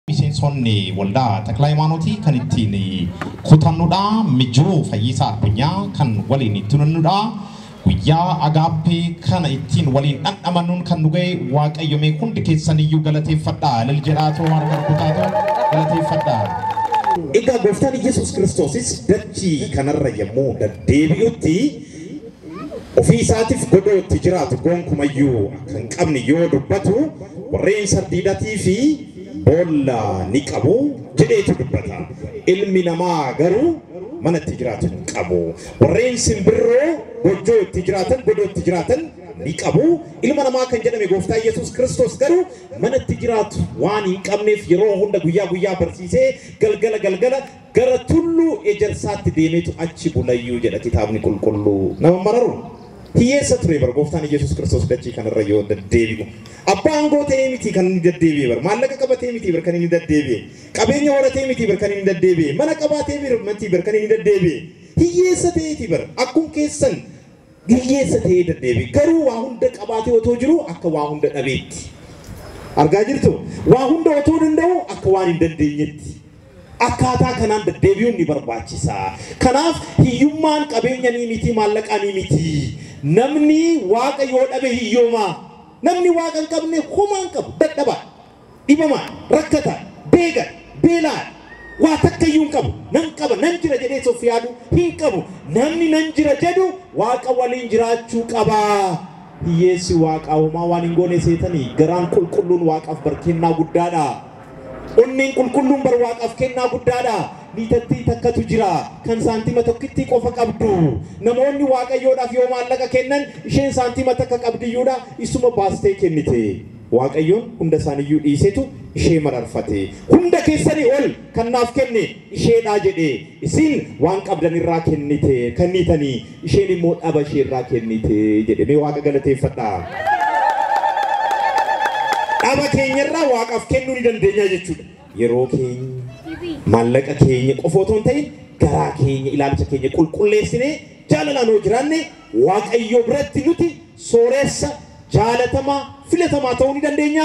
Miseensonni waldaa Takla Hayimaanootii kan ittiin kutannudha. Mijuu Fayyisaa Addunyaa kan waliin itti tunannudha. Guyyaa agaappee kana ittiin waliin dhandhamannuun kan nu ga'e Waaqayyo mee hundi keessaniyyuu galateeffadha. Lil jedhaatoo harka rukutaatoo galateeffadha. Egaa gooftaan Yesuus Kiristoosis dachii kanarra yommuu deddeebi'utti ofii isaatiif godoo itti jiraatu gonkumayyuu akka hin qabne yoo dubbatu warreen sardiidatii fi boolla ni qabu jedheetu dubbata. Ilmi namaa garuu mana itti jiraatu hin qabu. Warreen simbirroo goojjoo itti jiraatan godoo itti jiraatan ni qabu. Ilma namaa kan jedhame gooftaa Yesuus Kiristoos garuu mana itti jiraatu waan hin qabneef yeroo hunda guyyaa guyyaa barsiisee galgala galgala gara tulluu ejersaatti deemeetu achi bulayyuu jedha kitaabni qulqulluu. Nama mararu. Hiyyeessa ture bara gooftaan Yesuus Kiristoos dachii kanarra yoo deddeebi'u. Abbaan gootee miti kan inni deddeebi'e bara maallaqa qabatee miti bara kan inni deddeebi'e. Qabeenya horatee miti bara kan inni deddeebi'e. Mana qabaatee miti bara kan inni deddeebi'e. Hiyyeessa ta'eeti bara akkuma keessan hiyyeessa ta'ee deddeebi'e. Garuu waa hunda qabaatee otoo jiru akka waa hunda dhabeetti. Argaa jirtu waa hunda otoo danda'u akka waan hin dandeenyetti. Akkaataa kanaan deddeebi'uun ni barbaachisa. Kanaaf hiyyummaan qabeenya ni miti maallaqaa ni miti. Namni waaqa yoo dhabe hiyyooma. Namni waaqa hin qabne homaa hin qabu. Dadhabaa, dhibamaa, rakkataa, beekaa, beelaa waa takka iyyuu hin qabu. Nan qaba, nan jira jedhee of yaadu hin qabu. Namni nan jira jedhu waaqa waliin jiraachuu qaba. Hiyyeessi waaqaa homaa waan hin goone seetanii garaan qulqulluun waaqaaf bar kennaa guddaadha. Onneen qulqulluun bar waaqaaf kennaa guddaadha. Niitattii takkatu jira kan saantima tokkitti qofa qabdu. Namoonni waaqayyoodhaaf yoo maallaqa kennan isheen saantima takka qabdiyyuudha isuma baastee kennite. Waaqayyoon hunda isaaniyyuu dhiisetu ishee mararfate. Hunda keessanii ol kan naaf kenne isheedhaa jedhe. Isin waan qabdan irraa kennite kennitanii isheen immoo dhaba ishee irraa kennite jedhe. Mee waaqa galateeffadhaa. Dhaba keenyarraa waaqaaf kennuu ni dandeenya jechuudha. Yeroo keenya maallaqa keenya qofa otoo hin ta'in garaa keenya ilaalcha keenya qulqulleessinee jaalalaan hoo jiraanne waaqayyo biratti nuti sooressa jaalatamaa filatamaa ta'uu ni dandeenya.